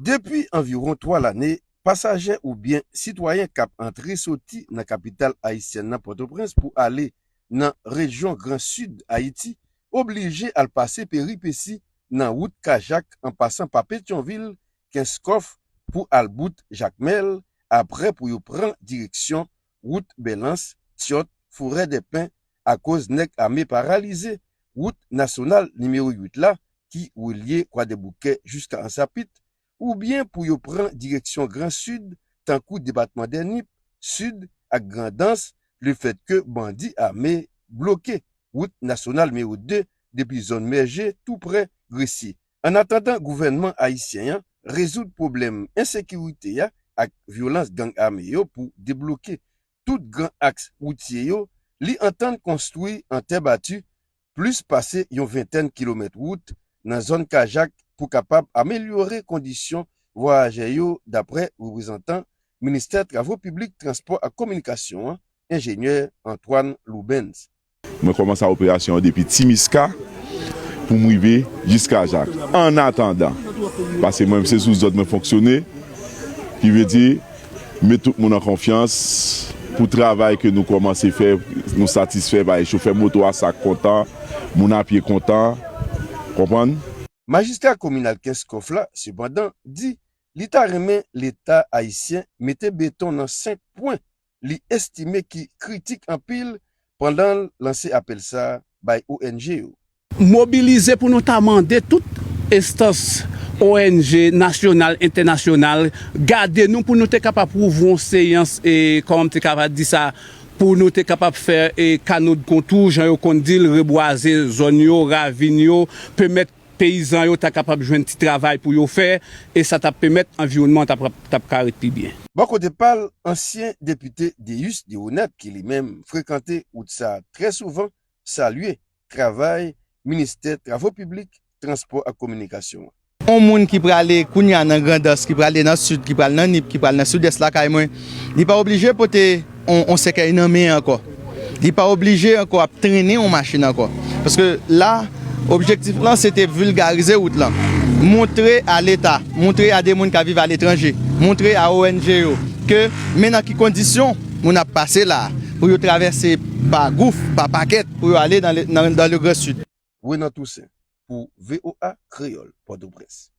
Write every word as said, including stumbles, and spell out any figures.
Depi anviwon twa lane, pasaje oubyen sitwayen k ap antre soti nan kapital ayisyèn nan, Pòtoprens, pou ale nan rejyon Gran Sid Ayiti, oblije al pase peripesi nan wout Kajak an pasan pa Petyonvil, Kenskòf, pou al bout Jakmèl, apre pou yo pran direksyon wout Bèlans, Tyòt, Forèdèpen, akoz nèg ame paralize wout nasyonal nimewo uit la, ki relye Kwadèboukè jiska Ansapit, oubyen pou yo pran direksyon Gran Sid, tankou depatman dè Nip, Sid ak Grandans, lefètke bandi ame bloke wout nasyonal nimewo de depi zòn Mèje, tou prè Gresye. Annatandan gouvènman ayisyen an rezoud pwoblèm ensekirite a ak vyolans gang ame yo pou debloke tout gran aks woutye yo, li antann konstwi an tè bati plis pase yon ventèn kilomèt wout nan zòn Kajak pou kapab amelyore kondisyon vwayajè yo, dapre reprezantan Ministè Travo Piblik, Transpò ak Kominikasyon an, enjenyè Antoine Loubens. Mwen kòmanse operasyon an depi Timiska pou m rive jis Kajak. Annatandan, paske mwen se sou zòd mwen fonksyone, ki vle di met tout moun an konfyans pou travay ke nou kòmanse fè, nou satisfè, paske chofè moto a sa k kontan, moun apye kontan, konprann? Majistra kominal Kenskòf la, sepandan, di li ta renmen Leta ayisyen mete beton nan senk pwen li estime ki kritik anpil pandan l lanse apèl sa a bay O N G yo. Mobilize pou nou ta mande tout enstans O N G nasyonal, entènasyonal, gade nou pou nou te kapab ouvri yon seyans, e, kòman m te kapab di sa, pou nou te kapab fè, e, kano de kontou, jan yo konn di l, rebwaze zòn yo, ravin yo, pèmèt peyizan yo ta kapab jwenn ti travay pou yo fè, e sa t ap pèmèt anviwònman an t ap, t ap ka ret pi byen. Bò kote pa l, ansyen depite Deus Deronat, ki li menm frekante wout sa a trè souvan, salye travay Ministè Travo Piblik, Transpò ak Kominikasyon an. On moun ki prale kounye a nan Grandans, ki prale nan Sid, ki pral nan Nip, ki pral nan Sidès lakay mwen, li pa oblije pote on, on sèkèy nan men ankò. Li pa oblije ankò ap trennen on machin ankò. Paske la, objektif lan se te vilgarize wout lan. Montre a Leta, montre a de moun k ap viv aletranje, montre a O N G yo ke men nan ki kondisyon moun ap pase la a, pou yo travèse pa gouf, pa pakèt, pou yo ale dans le, dans, dans le Grand Sud. Renan Toussaint, pou V O A Kreyòl, Pòtoprens.